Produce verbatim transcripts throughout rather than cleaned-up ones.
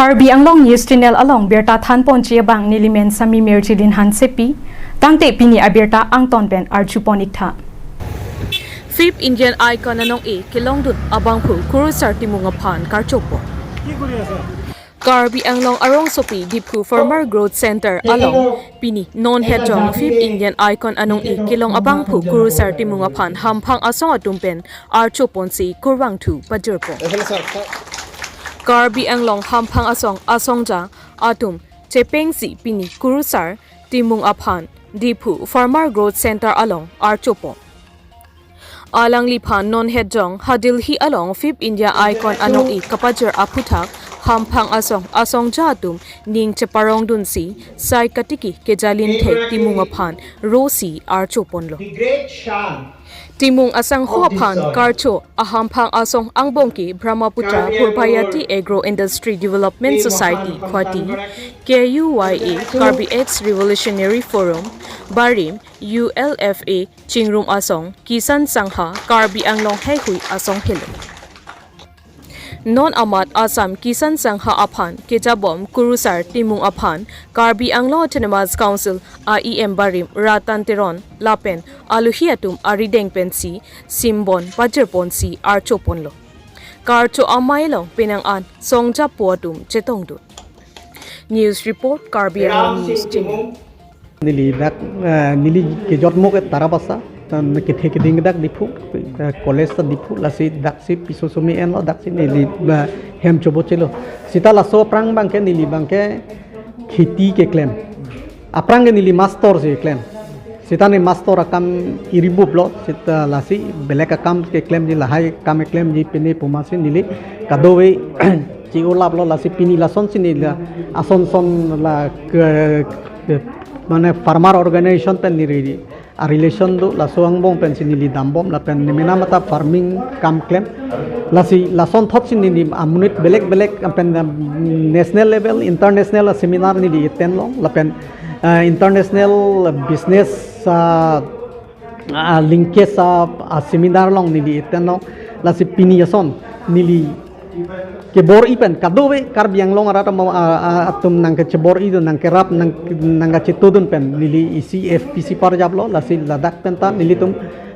Karbi Anglong News Channel along birta thanponji abang nelimen Sami Mirjilin Hansepi, tangte pini abirta angton pen arjupon iktha. Fifth Indian Icon anong-e kelongdun abangphu Kurusar Timung aphan karchopon. Karbi Anglong arongsopi Diphu Farmer Growth Center along pini non hejong Fifth Indian Icon anong-e kelong abangphu Kurusar Timung aphan hamphang asong atum pen archoponsi kurvangthu pajirpon. Karbi Anglong hamphang asong asongja atum chepengsi pini Kurusar Timung aphan Diphu Farmer Growth Center along archopon. Alangliphan non hejong ha Delhi along Fifth Indian Icon anong-e kapajir aphuthak hamphang asong asongja atum ning cheparongdunsi sai katiki kejalin thek Timung aphan rosi archoponlo. Timung asangho aphan karcho ahamphang asong angbong ke Brahmaputra Purvayati Agro Industry Development Society Guwahati, K U Y A, Karbi Ex Revolutionary Forum, Barim, U L F A, Chingrum Asong, Kisan Sangha, Karbi Anglong Heihui Asong helo. Non amat Assam Kisan Sangha aphan kejabom Kurusar Timung aphan Karbi Anglong Autonomous Council A E M Barim Ratan Teron lapen alohi atum arideng pensi simbon pajirponsi archoponlo. Karcho amei along penang an songjapo atum chetongdun. News report, Karbi Anglong News Channel. Neli dak, eh, neli kejotmo ke Tarabasa, tan kethe keding dak Diphu, eh, college ta Diphu, lasi daksi piso sumi enlo, daksi neli, eh, hem chobochelo. Sita laso aphrang abangke neli abangke kheti keklem. Aphrang ke neli master si keklem. Sita ne master akam iribuplo, sita lasi belek akam keklemji, lahai akam keklemji pine pu amatsi neli kadokave chi-olaplo, lasi pini lasonsi neli la ason son la ke, ke, mane farmer organization pen neli a relation do, laso angbong pensi neli dambom lapen ne mena mata farming kam klem. Lasi lasonthotsi neli amonit belek belek pen, um, national level, international seminar neli attend long lapen, uh, international business, uh, ah, linkage, ah, ah, seminar along neli attend long. Lasi pini ason neli kebor-i pen kadokave Karbi Anglong arat ama, ah, ah, atum nangkechebor-i dun, nangkerap, nang, nangkachetodun pen neli isi F P C parjaplo, lasi ladak pen ta nelitum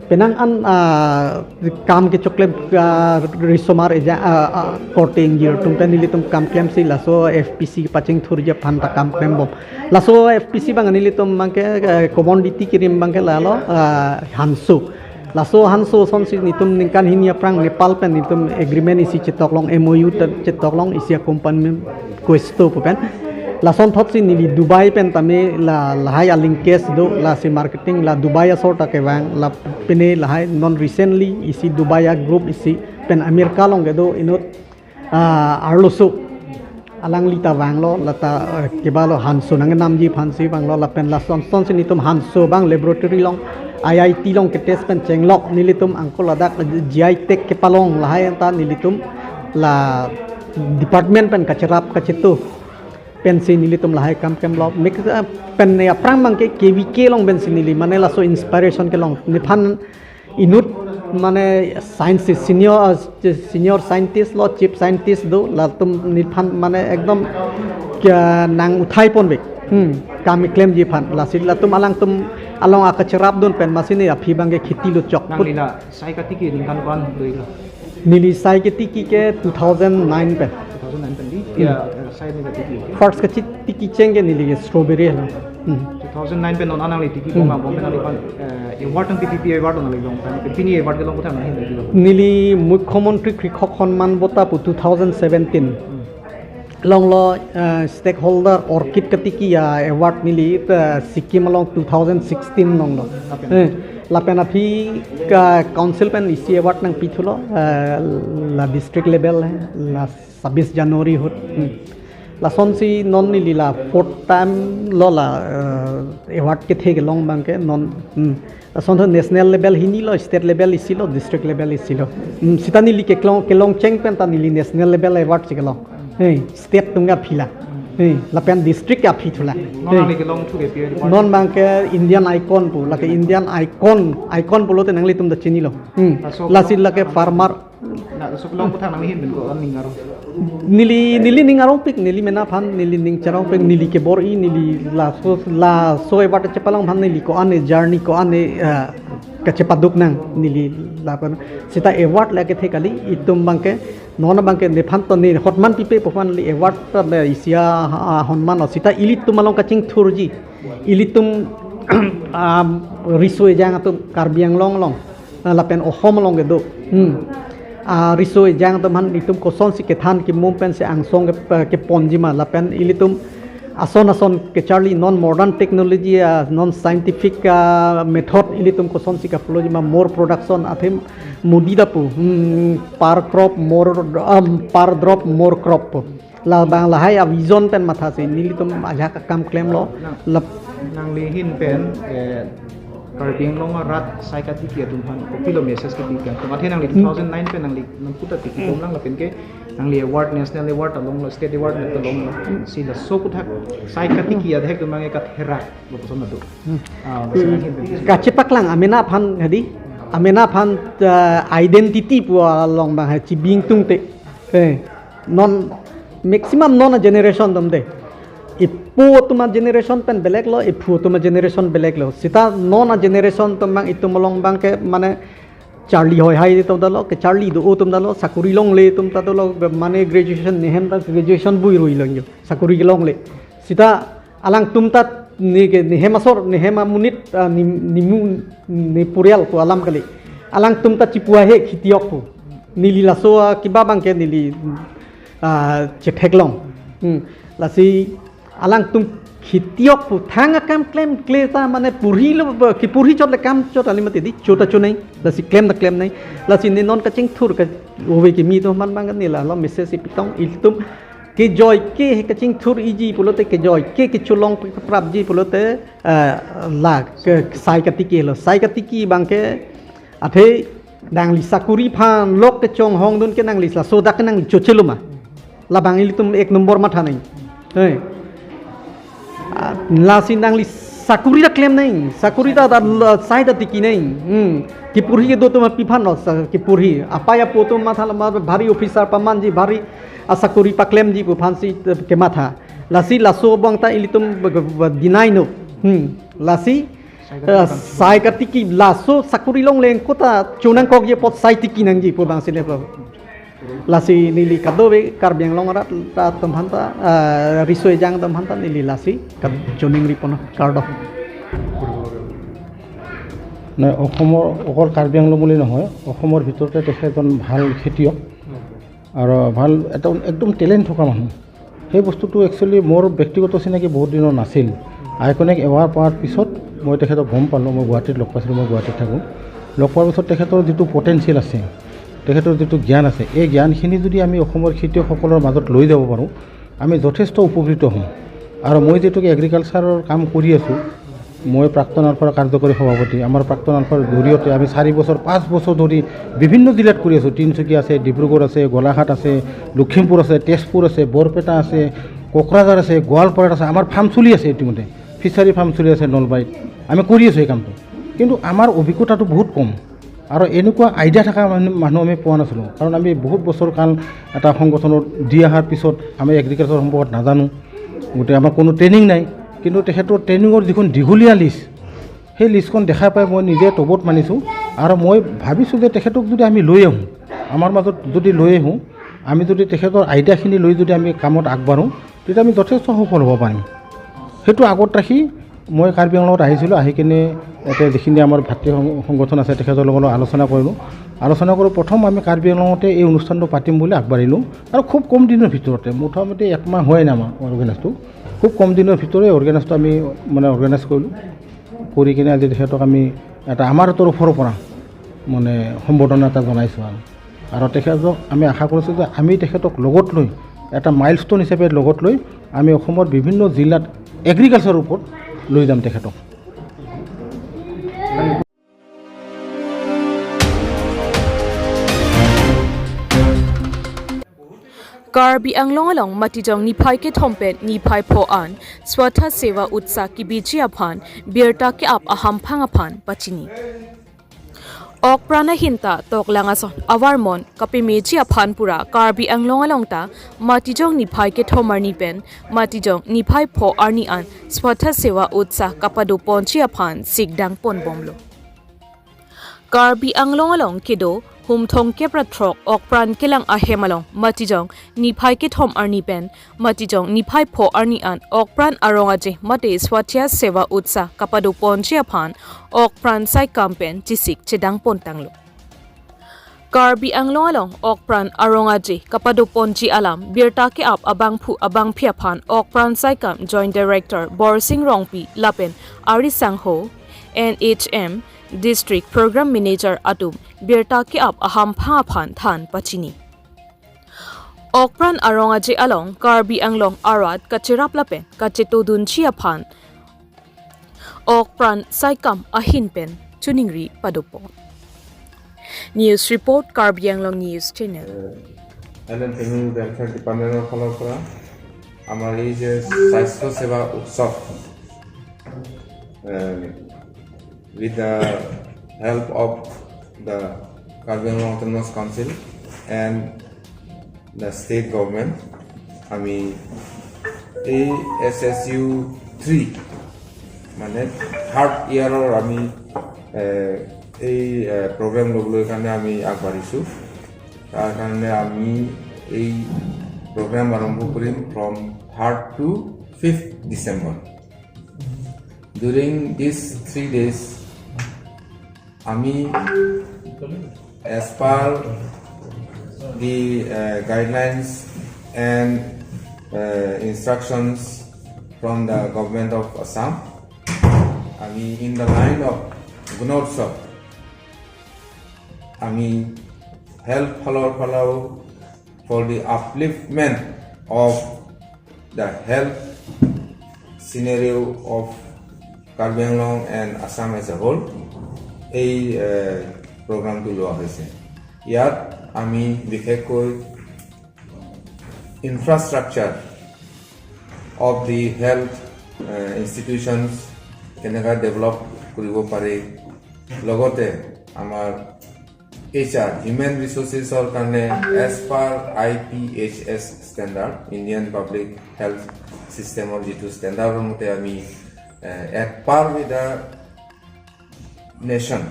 penang an, ah, kam kechoklem, ah, risomar eja, ah, ah, korte ingjir atum pen nelitum kam klemsi laso F P C pachingthurji aphan ta kam klembom. Laso F P C abang nelitum abangke, eh, commodity kerim abangke lalo, ah, hanso. Laso hanso asonsi nelitum ningkan hini aphrang Nepal pen nelitum agreement isi chetok long, M O U ta chetok long, isi a company Questo pu pen. Lasonthotsi neli Dubai pen tame la lahai a linkage do, lasi marketing la Dubai asor ta kevang, la pine lahai non recently isi Dubai a group isi pen America along kedo inut, ah, arloso alangli ta vanglo, lata, eh, kebalo hanso nangnamji aphansi vanglo, lapen lasonsonsi nelitum hanso abang laboratory along, I I T along ketest pen chenglok, nelitum angko ladak G I tag kepalong lahai anta nelitum la department pen kacherap kacheto pensi nelitum lahai kam klemlo. Mik, eh, pen ne aphrang abangke K V K along pensi neli mane laso inspiration kelong. Nephan inut mane scientist, senior, uh, senior scientist lo, chief scientist do, latum nephan mane ekdom ke nang uthai ponvek. Hmm, kam klemji aphan. Lasi latum alangtum along akacherapdun pen amatsi ne aphi abangke kheti lo chok. Nangli la sai katiki ningkan ko-an doilo? Neli sai katiki ke two thousand nine pen. Two thousand nine pen di? Hmm. Ya, eh, sai ne katiki ke? First katiki cheng ke neli ke strawberry lo. Hmm. Two thousand nine pen non nangli tiki, hmm, bom abang pen nangli aphan, eh, award nangpi, pi pi award nangli long pen, pini award kelong kotha nangli long? Neli Mukhyamantri Krikhak Samman Bota pu two thousand seventeen. Hmm. Longlo, eh, stakeholder orchid katiki a-award neli, eh, Sikkim along two thousand sixteen longlo. Lapen? Eh, lapen aphi ka council pen isi award nangpithulo, eh, la district level, eh, la sabis January ahut. Hmm. Lasonsi non neli la fourth time lo la, eh, award kethe kelong abangke non. Hmm. Lason tho national level hinilo, state level isilo, district level isilo. Hmm, sita neli keklong, kelong cheng pen ta neli national level award si kelong. Hey, state atum ke aphi la. Hey, lapen district ke aphi thulo. Non, hey, nangli kelongthu ke pi award? Non abangke Indian Icon pu, lake Indian Icon, icon pulote nanglitum ta chinilo. Hmm. Laso lasi kelong lake farmer Na, so kelong aphuthak nangli ahin pen ko-an ning arong? Neli, neli ning arongpik, neli mena aphan, neli ning charongpik, neli kebor-i, neli laso, laso award chepalong aphan neli ko-an ne journey ko-an ne, ah, kachepaduk nang, neli lapen. Seta award le kethe kali, itum abangke, non abangke nephan to ne hotman pipe pu aphan neli award ta le isi a, ah, hotman lo. Seta ilitum along kachingthurji. Ilitum, ah, riso ejang atum Karbi Anglong along, ah, lapen Osom along kedo. Hmm. Ah, riso ejang atum aphan itum kosonsi kethan kimum pensi angsong ke, keponji ma lapen ilitum ason ason kecharli non modern technology, ah, non scientific, ah, method ilitum kosonsi ka-follow ji ma more production athe Modi ta pu, hmm, per crop more, um, per drop more crop pu. Labang lahai a vision pen mathasi nelitum ajahak akam klemlo. Nang, lap- nangli ahin pen, eh, Karbi Anglong arat sai katiki atum aphan kopilo message kepi kangtung? Athe nangli Hmm. two thousand nine pen nangli nangputa tiki Hmm. bomlang lapen ke nangli award, national award along lo, state award along lo. Si laso aphuthak sai katiki adhek atum abangke katherak lo puson atum. Hmm. Ah, Hmm. Masalah ahin pen. Kachepaklang amena aphan hadi, amena aphan, eh, identity pu along abang hai chibing tungte. Eh, non maximum non a generation atum de. Ipo atum a generation pen belek lo, iphu atum a generation belek lo. Seta non a generation atum abang itum along abangke mane charli hoi hai atum ta lo, kecharli do atum ta lo, sakuri longle atum ta lo, mane graduation nehem ta graduation bui rui long jo. Sakuri longle. Seta alangtum ta ne ke nehem asor, nehem amonit, ah, ni, nimu, ne purial pu alam kali. Alangtum ta chipu ahe khitiok pu. Neli laso, ah, kiba abangke neli, ah, chetheklong. Hmm. Lasi alangtum khitiok pu thang akam klemkle ta mane porhilo, kepurhi chot le kam chot alim mati di chot ta chot nai. Lasi klem ta klem nai. Lasi ne non kachingthur ka ove kimi atum aphan abang neli la lo message si pitong ilitum kejoi ke kachingthur-iji pulote kejoi ke kecholong prapji pulote, eh, la ke sai katiki lo. Sai katiki abangke athe nangli sakuri aphan lok kechonghong dun ke nangli laso dak ke nangli chochelo ma. Labang ilitum ek number matha nai. Eh. Ah, lasi nangli sakuri ta klem nai, sakuri ta, ta la, sai ta tiki nai. Hmm. Kepurhi kedo atum aphi aphan lo sa, kepurhi. Apai apo atum matha lama bhari officer pamanji, bhari asakuri paklemji pu aphansi, eh, kematha. Lasi laso abang ta ilitum b-, b-, b-, deny no. Hmm. Lasi, sai katiki eh, aphan. Sai katiki laso sakuri longle kota chonangkokji apot sai tiki nangji pu abangsi le pu. Lasi neli kadokave Karbi Anglong arat ta atum aphan ta, ah, riso ejang atum aphan ta neli lasi kat-, choningri pon, kardom. নাই, অসমৰ অকল কাৰ্বি আংলং বুলি নহয়, অসমৰ ভিতৰতে তেখেত এজন ভাল খেতিয়ক আৰু ভাল এটা একদম টেলেণ্ট থকা মানুহ। সেই বস্তুটো একচুৱেলি মোৰ ব্যক্তিগত চিনাকি বহুত দিনৰ নাছিল। আইকনিক এৱাৰ্ড পোৱাৰ পিছত মই তেখেতক গম পালোঁ, মই গুৱাহাটীত লগ পাইছিলোঁ, মই গুৱাহাটীত থাকোঁ। লগ পোৱাৰ পিছত তেখেতৰ যিটো পটেনচিয়েল আছে, তেখেতৰ যিটো জ্ঞান আছে, এই জ্ঞানখিনি যদি আমি অসমৰ খেতিয়কসকলৰ মাজত লৈ যাব পাৰোঁ, আমি যথেষ্ট উপকৃত হ'ম। আৰু মই যিহেতুকে এগ্ৰিকালচাৰৰ কাম কৰি আছোঁ, মই প্ৰাক্তন আলফাৰ কাৰ্যকৰী সভাপতি। আমাৰ প্ৰাক্তন আলফাৰ জৰিয়তে আমি চাৰি বছৰ, পাঁচ বছৰ ধৰি বিভিন্ন জিলাত কৰি আছোঁ। তিনিচুকীয়া আছে, ডিব্ৰুগড় আছে, গোলাঘাট আছে, লখিমপুৰ আছে, তেজপুৰ আছে, বৰপেটা আছে, কোকৰাঝাৰ আছে, গোৱালপাৰাত আছে। আমাৰ ফাৰ্ম চলি আছে ইতিমধ্যে, ফিচাৰী ফাৰ্ম চলি আছে নলবাৰীত। আমি কৰি আছোঁ এই কামটো, কিন্তু আমাৰ অভিজ্ঞতাটো বহুত কম। আৰু এনেকুৱা আইডিয়া থকা মানুহ, মানুহ আমি পোৱা নাছিলোঁ, কাৰণ আমি বহুত বছৰ কাল এটা সংগঠনত দি অহাৰ পিছত আমি এগ্ৰিকালচাৰ সম্পৰ্কত নাজানো, গতিকে আমাৰ কোনো ট্ৰেইনিং নাই। কিন্তু তেখেতৰ ট্ৰেইনিঙৰ যিখন দীঘলীয়া লিষ্ট, সেই লিষ্টখন দেখা পাই মই নিজে তবত মানিছোঁ। আৰু মই ভাবিছোঁ যে তেখেতক যদি আমি লৈ আহোঁ, আমাৰ মাজত যদি লৈ আহোঁ, আমি যদি তেখেতৰ আইডিয়াখিনি লৈ যদি আমি কামত আগবাঢ়োঁ, তেতিয়া আমি যথেষ্ট সফল হ'ব পাৰিম। সেইটো আগত ৰাখি মই কাৰ্বি আংলঙত আহিছিলোঁ, আহি কিনে ইয়াতে যিখিনি আমাৰ ভাতৃ সং-, সংগঠন আছে, তেখেতৰ লগত আলোচনা কৰিলোঁ। আলোচনা কৰি প্ৰথম আমি কাৰ্বি আংলঙতে এই অনুষ্ঠানটো পাতিম বুলি আগবাঢ়িলোঁ। আৰু খুব কম দিনৰ ভিতৰতে, মোটামুটি একমাহ হোৱাই নাই আমাৰ অৰ্গেনাইজটো, খুব কম দিনৰ ভিতৰতে অৰ্গেনাইজটো আমি মানে অৰ্গেনাইজ কৰিলোঁ। কৰি কিনে আজি তেখেতক আমি এটা আমাৰ তৰফৰ পৰা মানে সম্বৰ্ধনা এটা জনাইছোঁ আৰু। আৰু তেখেতক আমি আশা কৰিছোঁ যে আমি তেখেতক লগত লৈ এটা মাইলষ্ট'ন হিচাপে লগত লৈ আমি অসমৰ বিভিন্ন জিলাত এগ্ৰিকালচাৰৰ ওপৰত লৈ যাম তেখেতক। Karbi Anglong along Matijong niphai kethom pen niphai pho an Swachhata Seva Utsah kebi ji aphan birta ke-ap ahamphang aphan pachini. Okpran ahin ta toklang ason avarmon kapemeji aphan pura Karbi Anglong along ta Matijong niphai kethom arni pen Matijong niphai pho arni an Swachhata Seva Utsah kapadoponji aphan sikdang ponbomlo. Karbi Anglong along kedo hum thomkep ra throk Okpran kelang ahem along Matijong niphai kethom arni pen Matijong niphai pho arni an Okpran arong aje mate Swachhata Seva Utsah kapadoponji aphan Okpran saikam pen chesik chedang pontanglo. Karbi Anglong along Okpran arong aje kapadoponji alam birta ke-ap abangphu abangphi aphan Okpran saikam Joint Director Borsing Rongpi lapen ari sangho N H M District Program Manager atum birta ke-ap ahamphang aphan than pachini. Okpran arong aje along Karbi Anglong arat kacherap lapen kachetodunji aphan Okpran saikam ahin pen choningri padopon. News report, Karbi Anglong News Channel. Health and family welfare ডিপাৰ্টমেণ্টৰ ফালৰ পৰা আমাৰ এই যে স্বাস্থ্য সেৱা উৎসৱ with the help of the Karbi Anglong Autonomous Council and the state government, আমি এই এছ এছ ইউ থ্ৰী মানে থাৰ্ড ইয়াৰৰ আমি এ, এই প্ৰগ্ৰাম ল'বলৈ কাৰণে আমি আগবাঢ়িছোঁ। তাৰ কাৰণে আমি এই প্ৰগ্ৰাম আৰম্ভ কৰিম from third to fifth December. During these three days আমি as per the uh, guidelines and uh, instructions from the government of Assam, আমি in the line of Gunotsav আমি হেলথ ফালৰ ফালেও for the upliftment of the health scenario of Karbi Anglong and Assam as a whole এই প্ৰগ্ৰামটো লোৱা হৈছে। ইয়াত আমি বিশেষকৈ infrastructure of the health institutions কেনেকৈ ডেভেলপ কৰিব পাৰি, লগতে আমাৰ এইচ আৰ হিউমেন ৰিচৰ্চেছৰ কাৰণে as per I P H S standard, Indian Public Health Systemৰ যিটো ষ্টেণ্ডাৰ্ডৰ মতে আমি at par with the nation,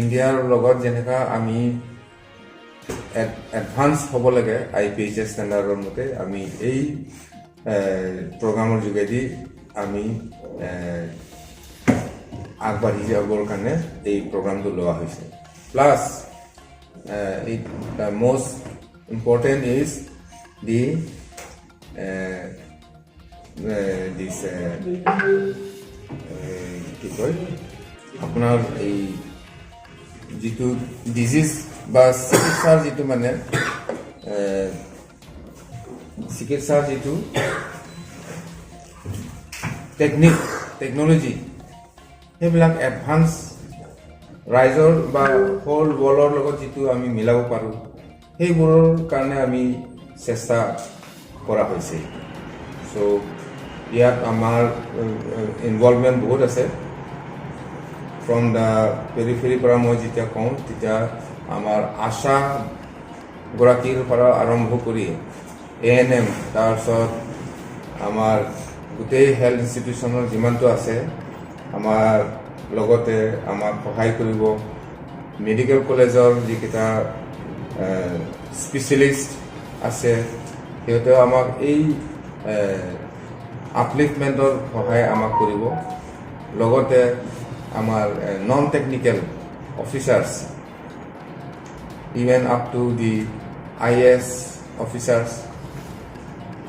ইণ্ডিয়াৰ লগত যেনেকা আমি এডভান্স হ'ব লাগে আই পি এইচ এছ ষ্টেণ্ডাৰ্ডৰ মতে আমি এই প্ৰগ্ৰামৰ যোগেদি আমি এ, আগবাঢ়ি যাবৰ কাৰণে এই প্ৰগ্ৰামটো লোৱা হৈছে। Plus the most important is the this কি কয় আপোনাৰ এই যিটো ডিজিজ বা চিকিৎসাৰ যিটো মানে এ, চিকিৎসাৰ যিটো টেকনিক টেকন'লজি সেইবিলাক এডভান্স ৰাইজৰ বা হ'ল ৱৰ্ল্ডৰ লগত যিটো আমি মিলাব পাৰোঁ সেইবোৰৰ কাৰণে আমি চেষ্টা কৰা হৈছে। চ' ইয়াত আমাৰ ইনভলভমেণ্ট বহুত আছে। ফ্ৰম দ্য পেৰিফেৰীৰ পৰা মই যেতিয়া কওঁ তেতিয়া আমাৰ আশা গৰাকীৰ পৰা আৰম্ভ কৰি এ এন এম, তাৰপিছত আমাৰ গোটেই হেল্থ ইনষ্টিটিউশ্যনৰ যিমানটো আছে আমাৰ লগতে আমাক সহায় কৰিব। মেডিকেল কলেজৰ যিকেইটা স্পেচিয়েলিষ্ট আছে সিহঁতেও আমাক এই আপলিফমেণ্টৰ সহায় আমাক কৰিব। লগতে আমাৰ non technical officers even up to the I A S officers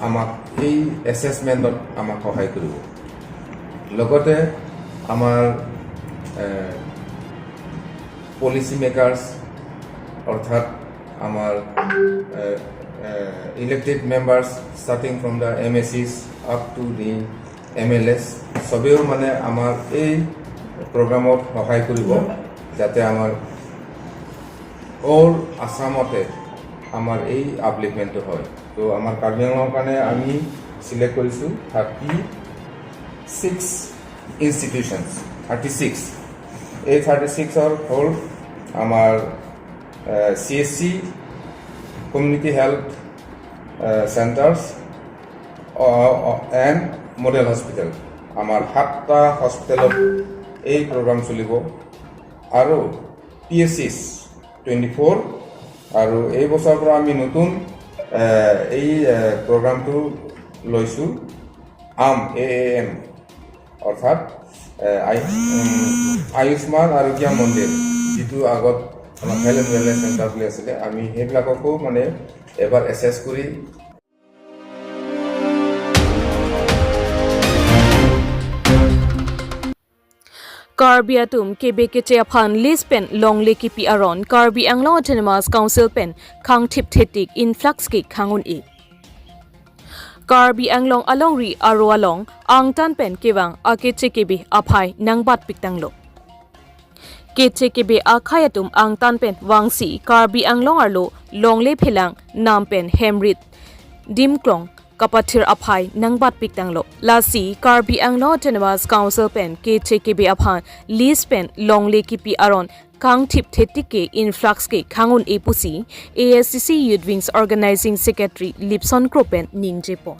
আমাক এই এছেচমেণ্টত আমাক সহায় কৰিব। লগতে আমাৰ পলিচি মেকাৰ্ছ অৰ্থাৎ আমাৰ elected members starting from the M A Cs up to the M L As সবেও মানে আমাৰ এই প্ৰগ্ৰামত সহায় কৰিব যাতে আমাৰ অল আছামতে আমাৰ এই আপলিফমেণ্টটো হয়। তো আমাৰ কাৰ্বি আংলঙৰ কাৰণে আমি চিলেক্ট কৰিছোঁ thirty six institutions, thirty six এই থাৰ্টি ছিক্সৰ হ'ল আমাৰ C H C, community health centres and model hospital. আমাৰ সাতটা হস্পিটেলত এই প্ৰগ্ৰাম চলিব আৰু পি এইচ চিছ টুৱেণ্টি ফ'ৰ। আৰু এই বছৰৰ পৰা আমি নতুন এ, এই এ, প্ৰগ্ৰামটো লৈছোঁ, আম, এ এ এম, অৰ্থাৎ এ, আয়ু- উম, আয়ুষ্মান আৰোগ্য মন্দিৰ, যিটো আগত আমাৰ হেল্থ এণ্ড ৱেলনেছ চেণ্টাৰ বুলি আছিলে, আমি সেইবিলাককো মানে এবাৰ এছেছ কৰি Karbi atum kebe keche aphan lease pen longle kipi aron Karbi Anglong Autonomous Council pen khangthip thetik influx ke khangun-e. Karbi Anglong alongri aro along angtan pen kevang akeche kebe aphai nangbatpik tanglo. Keche kebe akhei atum angtan pen vangsi Karbi Anglong arlo longle phelang nam pen hemrit dimklong kapathir aphai nangbatpik tanglo. Lasi Karbi Anglong Autonomous Council pen keche kebe aphan lease pen longle kipi aron khangthip thetik ke influx ke khangun-e pusi A S D C Youth Wings Organizing Secretary Lipson Kro pen ningjepon.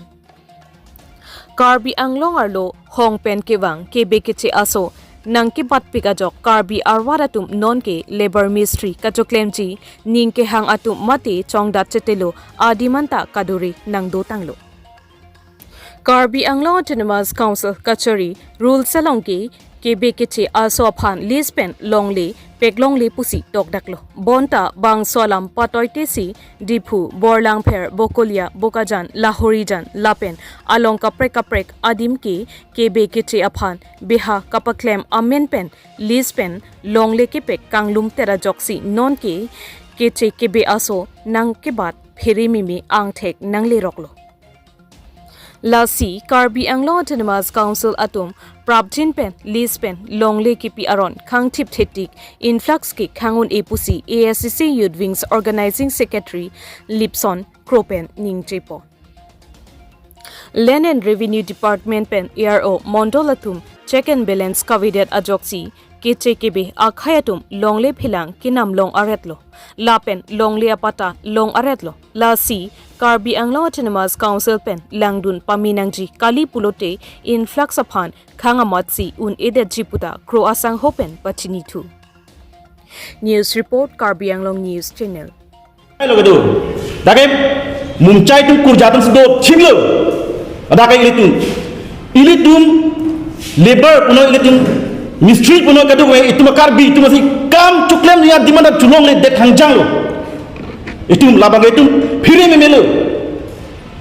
Karbi Anglong arlo hong pen kevang kebe keche aso nangkebatpik ajok Karbi arvar atum nonke labour mistri kachoklemji, ning kehang atum mate chongdat chetelo adim anta kaduri nangdotanglo. Karbi Anglong Autonomous Council kachari rules along ke kebe keche aso aphan lease pen longle peklongle pusi tokdaklo. Bonta bangso alam patoitesi Diphu, Borlangpher, Bokolia, Bokajan, Lahorijan lapen along kaprek kaprek adim ke kebe keche aphan beha kapaklem amen pen lease pen longle kepek kanglum tera ajoksi nonke keche kebe aso nangkebat phere meme angthek nangleroklo. Lasi Karbi Anglong Autonomous Council atum prapjin pen lease pen longle kipi aron khangthip thetik influx ke khangun-e pusi A S D C Youth Wings Organizing Secretary Lipson Kro pen ningjepon. Land and Revenue Department pen A R O mondol atum check and balance kavedet ajoksi keche kebe akhei atum longle phelang kenam long aretlo. Lapen longle apatta long aretlo. Lasi Karbi Anglong Autonomous Council pen langdun pame nangji kali pulote influx aphan khang amatsi un-edetji puta Kro asangho pen pachinithu. News report, Karbi Anglong News Channel. Lo kedo. Dak ke mumchai atum kurja atum si dothiplo. Dak ke ilitum. Ilitum labour punon, ilitum mistri punon kadokave itum Karbi atum si kam choklem ya demand chulongledet hangjanglo. Itum labang itum phere memelo.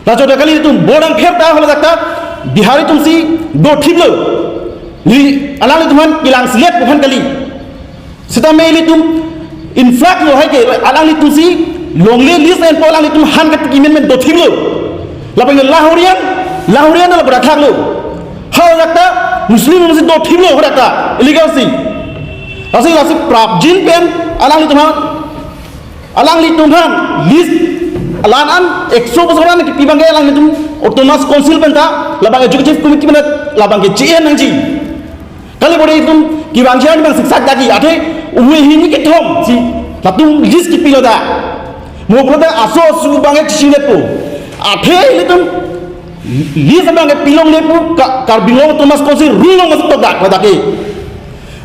Laso dak kali itum Borlangpher ta haladak ta Bihari atum si dothiplo. Ni alanglitum aphan kelang silet aphan kali. Seta me ilitum influx lo hai ke alanglitum si longle lease enpo alanglitum aphan katik amen pen dothiplo. Lapen Lahorian, Lahorian la berakhaklo. Haladak ta Muslim atum si dothiplo haladak ta illegal si. Lasi lasi prapjin pen alanglitum aphan, alanglitum aphan lease alan an ekso bosor an kipi abang ke alanglitum Autonomous Council pen ta labang Executive Committee pen ta labang ke G N nangji. Kali bore itum kevangji an bang siksak daki athe umwe hini kethom si latum lease kipilo ta. Mo pulote aso asu abang ke chisinepo. Athe ilitum lease abang ke pilongle pu Ka-, Karbi Anglong Autonomous Council rule along masi tokdak ladak ke.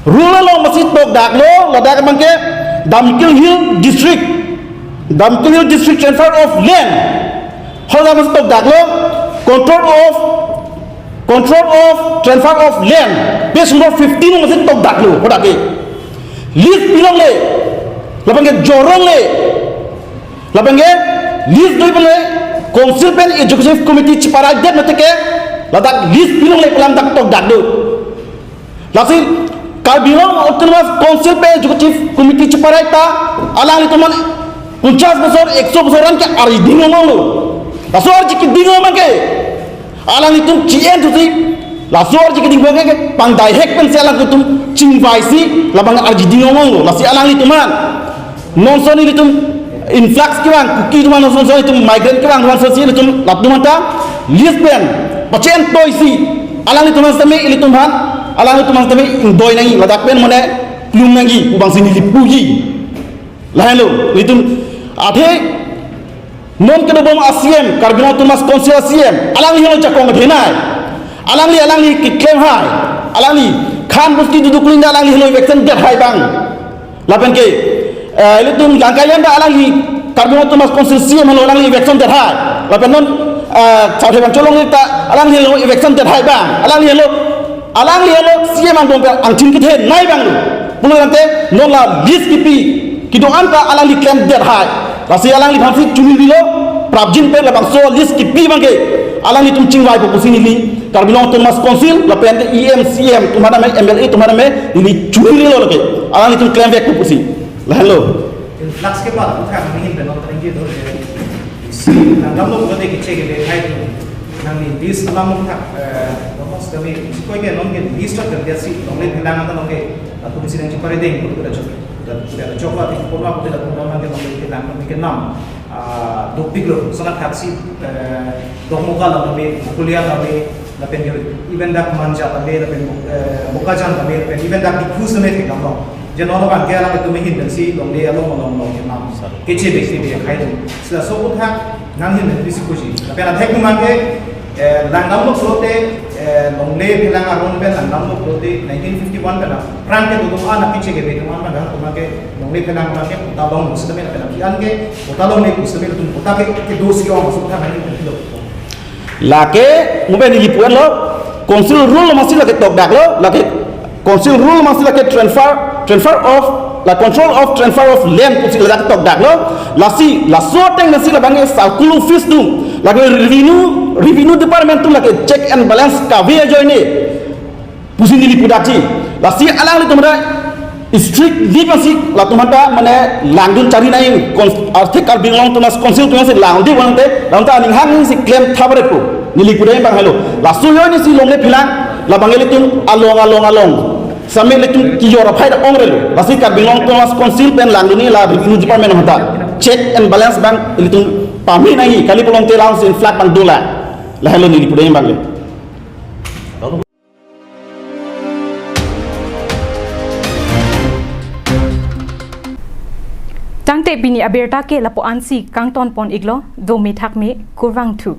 Rule along masi tokdaklo, ladak abang ke Damkil Hill District. Damkil Hill District Transfer of Land. Haladak masi tokdaklo, Control of, Control of Transfer of Land. Page number fifteen masi tokdaklo, haladak ke. Lease pilongle, labang ke jorongle, labang ke lease doi pele, Council pen Executive Committee cheparaidet mate ke, ladak lease pilongle pu alam dak tokdaklo. Lasi Karbi Anglong Autonomous Council pen Executive Committee cheparai ta alanglitum aphan ponchas bosor, ekso bosor an ke arji ding onglo. Laso arji keding ong abang ke alanglitum G N thusi laso arji keding abang ke pangdai hek pensi alanglitum chingvaisi labang arji ding onglo. Lasi alanglitum aphan non ason ilitum influx kevang, Kuki atum non ason ason itum migrant kevang non ason si ilitum latum aphanta lease pen pachen toisi alanglitum aphan sitame ilitum aphan, alanglitum aphan sitame ingdoi nangji ladak pen mane klum nangji pu abangsi neli puji. Lahenlo, nelitum athe non kedobom a-C M, Karbi Anglong Autonomous Council a-C M, alangli helo jakong kedhenei. Alangli, alangli keklem hai. Alangli khan bosti duduk linda alangli helo eviction det hai abang. Lapen ke, eh, ilitum Langkaijan ta alangli Karbi Anglong Autonomous Council C M helo alangli eviction det hai. Lapen non, eh, Chauthai Bangcholong ta alangli helo eviction det hai abang. Alangli helo, alangli helo C M angbong angthin kethenei abang lo. Pulo tangte non la list kipi kedo-an ta alangli klemdet hai. Lasi alangliphansi chunililo, prapjin pen labangso list kipi abangke alanglitum chingvaipo pusi neli Karbi Anglong Autonomous Council lapen ke E M, C M atum aphan tame, M L A atum aphan tame neli chunililo lake. Alanglitum klemvekpo pusi. Lahenlo. Influx ke baduthak nanghin pen non tangji do je. Si nangdamlo pulote keche kebe hai tu. Nangli list alam thak, eh, nomos kami, sikoi ke non ke list thak kerja si, longle phelang anta nonke, latum si nangchipare deng, kuda chok, kuda chok la, ti pon ma kuda latum nang ke longle phelang, nang ke nam, ah, dopik lo, sangat thaksi, eh, Dokmoka la kami, Kulia kami, lapen ke, even dak Manja kami, lapen, eh, Bokajan kami, lapen even dak Diphu semet ke kami. Je non abangke alangtum ahin pensi longle along along along kenam. Keche besi be khai dun. Sila so aputhak nanghin pensi puji. Lapen athek abangke, eh, langdamlo pulote, eh, longle phelang aron pen langdamlo pulote nineteen fifty-one pen aphrang ke dodun an keche kebe atum an abangke longle phelang abangke patta long sitame lapen aphi an ke patta longle sitame latum patta ke kedo si ong so aputhak nanghin pensi lo. Lake, mo pen neli pu-etlo, council rule amatsi lake tokdaklo, lake council rule amatsi lake transfer, transfer of, la control of transfer of land pusi ladak tokdaklo, lasi, laso ateng nasi labangke circle office atum, lake revenue, revenue department atum lake check and balance kave ajoine pusi neli pudakji. Lasi alanglitum ta strictly pensi latum ta mane langdun chari nai kon-, arthik Karbi Anglong Autonomous Council atumsi langdun vangte, latum ta aning hang si klem thabarepo. Neli pudai abang helo. Laso ajoinesi longle phelang, labang ilitum along along along. Same ilitum kiyor aphai ta ongrelo. Lasi Karbi Anglong Autonomous Council pen langdunji la revenue department atum ta. Check and balance abang ilitum pame nangji, kali pulote lason influx abang dolang. Lahenlo neli pudai abang le. Tangte pini abirta ke lapu-ansi kangton pon iklo, do mithak me, kurvangthu.